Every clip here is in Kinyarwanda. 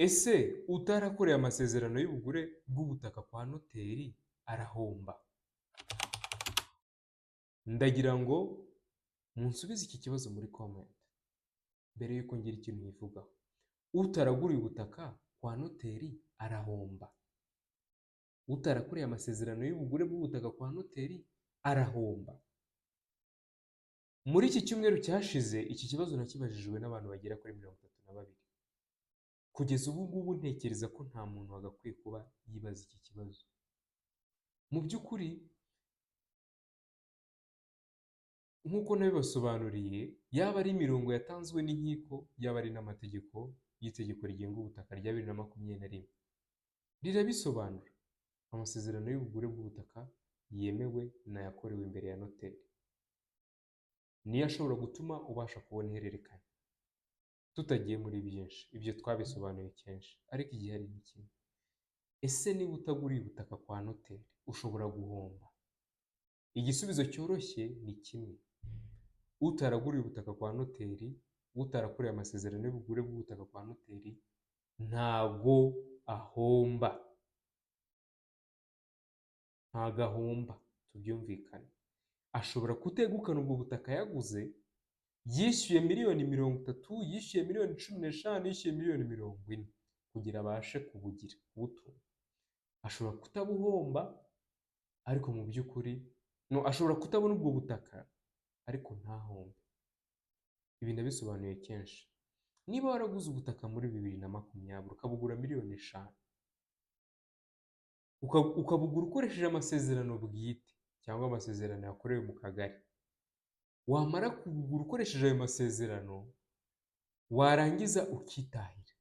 Ese utarakoreye amasezerano y'ubugure bw'ubutaka kwa noteri arahomba? Ndagira ngo munsubize iki kibazo muri comment mbere y'uko ngira ikintu nkivugaho. Utaraguriye ubutaka kwa noteri arahomba? Utarakoreye amasezerano y'ubugure bw'ubutaka kwa noteri arahomba? Muri iki cyumweru cyashize, iki kibazo nakibajijwe n'abantu bagera kuri 32. Kugeza ubu ngubu ntekereza ko nta muntu wagakwiye kuba yibaza iki kibazo. Mu by'ukuri, nk'uko nabibasobanuriye, yaba ari imirongo yatanzwe n'inkiko, yaba ari n'amategeko y'itegeko rigenga ubutaka rya 2021, rirabisobanura. Amasezerano y'ubugure bw'ubutaka yemewe n'ayakorewe imbere ya noteri niyo ashobora gutuma ubasha kubona ihererekanya. Tutagiye muri byinshi, ibyo twabisobanuye kenshi, ariko igihari ni kimwe. Ese niba utaguriye ubutaka kwa noteri ushobora guhomba? Igisubizo cyoroshye ni kimwe. Utaraguriye ubutaka kwa noteri, utarakoreye amasezerano y'ubugure bw'ubutaka kwa noteri, ntago ahomba. Ntago ahomba, tubyumvikane. Ashobora kutegukana ubwo butaka yaguze, yishyuye miliyoni 30, yishyuye miliyoni 15, yishyuye miliyoni 40 kugira abashe kubugira, kubutunga. Ashobora kutabuhomba, ariko mu by'ukuri no ashobora kutabona ubwo butaka ariko ntahombe. Ibi nabisobanuye kenshi. Niba waraguze ubutaka muri 2020 ukabugura miliyoni 5, ukabugura ukoresheje amasezerano bwite cyangwa amasezerano yakorewe mu kagari, wamara kubugura ukoresheje ayo masezerano, warangiza ukitahira,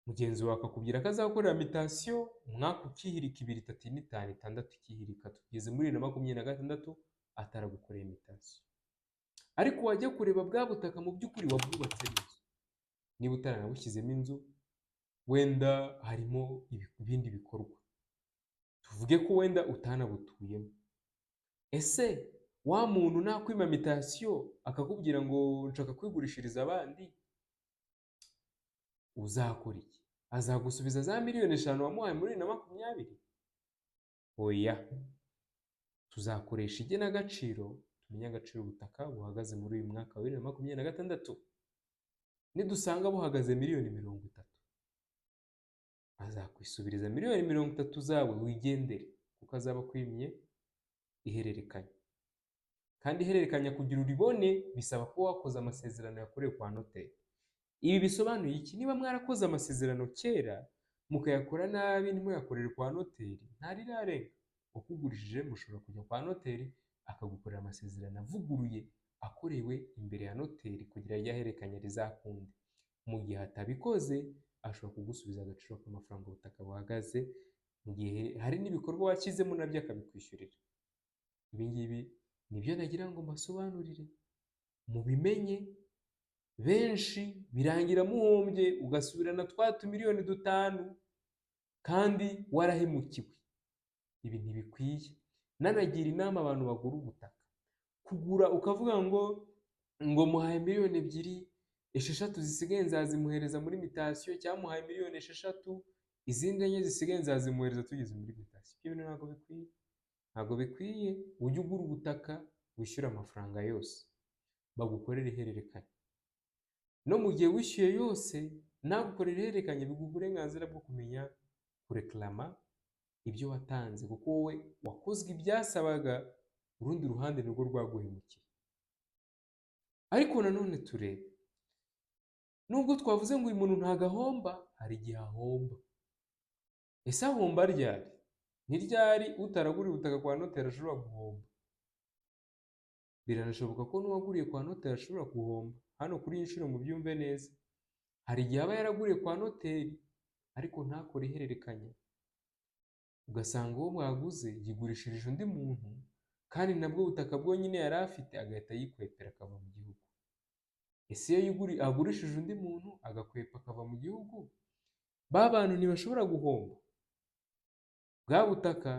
mugenzi wawe akakubwira ko azakorera mutation, umwaka ukihirika, 2, 3, 4, 5, 6 ikihirika, tugeze muri 2026 ataragukoreye mutation. Ariko wajya kureba bwa butaka, mu by'ukuri wabwubatsemo inzu. Niba utaranabushyizemo inzu, wenda harimo ibindi bikorwa, tuvuge ko wenda utanabutuyemo. Ese wa muntu nakwima mutation akakubwira ngo nshaka kwigurishiriza abandi, uzakora iki? Azagusubiza za miliyoni 5 wamuhaye muri 2020? Oya, tuzakoresha igenagaciro tumenye agaciro ubutaka buhagaze muri uyu mwaka wa 2026. Nidusanga buhagaze miliyoni 30, azakwisubiriza miliyoni 30 zawe wigendere, kuko azaba akwimye ihererekanya. Kandi ihererekanya kugira uribone bisaba kuba wakoze amasezerano yakorewe kwa noteri. Ibi bisobanuye iki? Niba mwarakoze amasezerano kera, mukayakora nabi, ntimuyakorere kwa noteri, ntarirarenga. Wakugurishije mushobora kujya kwa noteri akagukorera amasezerano avuguruye akorewe imbere ya noteri kugira rya hererekanya rizakunde. Mu gihe atabikoze, ashobora kugusubiza agaciro k'amafaranga ubutaka buhagaze, mu gihe hari n'ibikorwa washyizemo nabyo akabikwishyurira. Ibi ngibi nibyo nagira ngo mbasobanurire mubimenye. Benshi birangira muhombye, ugasubirana twa tumiliyoni 5 kandi warahemukiwe. Ibi ntibikwiye. Nanagira inama abantu bagura ubutaka, kugura ukavuga ngo muhaye miliyoni 2, 6 zisigaye nzazimuhereza muri mutation, cyangwa muhaye miliyoni 6, izindi 4 zisigaye nzazimuhereza tugeze muri mutation. Ibyo bintu ntabwo bikwiye, ntabwo bikwiye. Ujye ugura ubutaka wishyure amafaranga yose, bagukorere ihererekanya. No mu gihe wishyuye yose nagukorera ihererekanya, biguha uburenganzira bwo kumenya kurekarama ibyo watanze, kuko wowe wakozwe ibyasabaga, urundi ruhande nirwo rwaguhemukiye. Ariko nanone turebe, nubwo twavuze ngo uyu muntu ntago ahomba, hari igihe ahomba. Ese ahomba ryari? Ni ryari utaraguriye ubutaka kwa noteri ashobora guhomba? Biranashoboka ko n'uwaguriye kwa noteri ashobora guhomba. Hano kuri iyi nshuro mubyumve neza. Hari igihe aba yaraguriye kwa noteri ariko ntakore ihererekanya, ugasanga uwo mwaguze yigurishirije undi muntu, kandi nabwo butaka bwonyine yari afite, agahita yikwepera akava mu gihugu. Ese iyo agurishije undi muntu agakwepa akava mu gihugu, ba bantu ntibashobora guhomba? Bwa butaka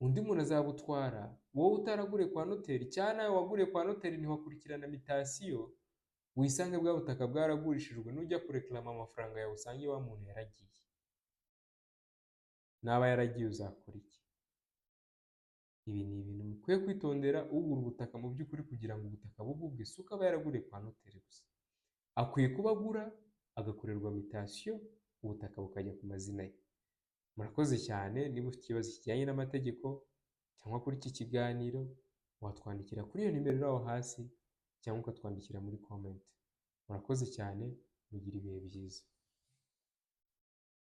undi muntu azabutwara, wowe utaraguriye kwa noteri, cyangwa nawe waguriye kwa noteri ntiwakurikirana mutation. Wisange bwa butaka bwaragurishijwe, nujya kureklama amafaranga yawe usange wa muntu yaragiye. Naba yaragiye uzakora iki? Ibi ni ibintu mukwiye kwitondera. Ugura ubutaka mu by'ukuri, kugira ngo ubutaka bube ubwe, si uko aba yaraguriye kwa noteri gusa. Akwiye kuba agura agakorerwa mutation, ubutaka bukajya ku mazina ye. Murakoze cyane. Niba ufite ikibazo kijyanye n'amategeko cyangwa kuri iki kiganiro, watwandikira kuri iyo nimero iri aho hasi cyangwa ukatwandikira muri comment. Murakoze cyane, mugire ibihe byiza.